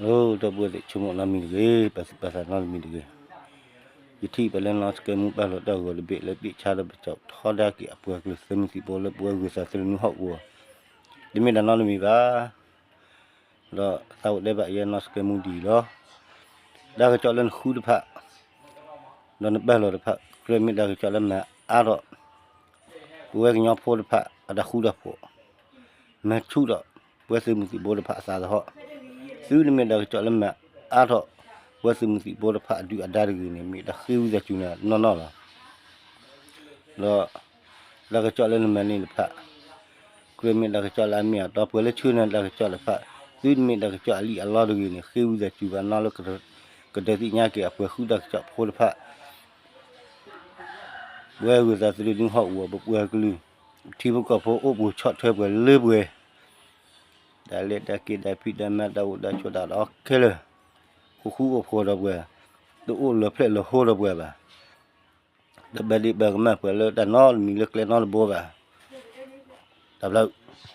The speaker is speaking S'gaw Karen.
ဒီပုၢ်ဝဲၢ်သ့ၣ် ဆိကမိၣ်နီတမံၤတဂ့ၤ, ပာ်သူၣ်ပာ်သးနီတမံၤတဂ့ၤ. ယထံၣ်ပလဲနီၢ်စကဲမူပာ်လီၤတၢ်ဂီၤတဘ့ၣ်လၢ ပ့ၣ်ဆါဒီးပစီၣ်ထီဒါက့ၤအပှၤကလုာ်သုးမုၢ်သံၣ်ဘိလၢပဝဲဂုၤသးသုးရ့ၣ်နွံဟီၣ်ကဝီၤ, တမ့ၢ်တၢ်နီတမံၤဘၣ်. ဒီးသးအိၣ်တဲဘၣ်ယဲနီၢ်စကဲမူဒ်အံၤလီၤ. တၢ်ကစီၣ်လၢနဃုတဖၣ် ဒီးနပာ်လီၤတဖၣ် ကြၢးမ့ၢ်တၢ်ကစီၣ်လၢမၤအါထီၣ် ပဝဲကညီဖိတဖၣ်အတၢ်ဃူတၢ်ဖိး, မၤဆူၣ်ထီၣ် ပဝဲသုးမုၢ်သံၣ်ဘိတဖၣ်အသးသဟီၣ်, သုတမ့ၢ်တၢ်ကစီၣ်လၢမၤအါထီၣ် ပဝဲသုးမုၢ်သံၣ်ဘိတဖၣ်အဒုၣ်အဒါတဂ့ၤန့ၣ် မ့ၢ်တၢ်ဃ့ဝံသးစူၤနၤနီၢ်နီၢ်လီၤ. ဒီးတၢ်ကစီၣ်လၢနမၤန့ၢ်တဖၣ် ကြၢးမ့ၢ်တၢ်ကစီၣ်လၢအမ့ၢ်အတီ, ပှၤလၢဆှၢနၤတၢ်ကစီၣ်တဖၣ် သုတမ့ၢ်တၢ်ကစီၣ်အလံၣ်အလီတဂ့ၤန့ၣ် ဃ့ဝံသးစူၤဘၣ်နီၢ်လၢ ကဒုးသ့ၣ်ညါက့ၤအပှၤဃုတၢ်ကစီၣ်ဖိတဖၣ် ပဝဲဂုၤသးသုးရ့ၣ်နွံဟီၣ်ကဝီၤ ပပှၤကလုာ် ထံဖိကီၢ်ဖိအိၣ်ပှဲၤဆီၣ်ထွဲပှဲၤလၢပှဲၤ, တၢ်လဲၤတၢ်က့ၤတၢ်ဖံးတၢ်မၤတၢ်အိၣ်တၢ်ဆိးတၢ်ဒီးခဲလၢာ်, အိၣ်ဃူအိၣ်ဖိးဒီးပှၤ, တအိၣ်လၢၤဖျဲၣ်လၢၤဟိဒီးပှၤဘၣ်, တဘၣ်ဒ့ၣ်ဘၣ်ကမၣ်ပှၤလၢတၢ်နီတမံၤလၢကျဲနီတဘိဘၣ်. တၢ်ဘျုး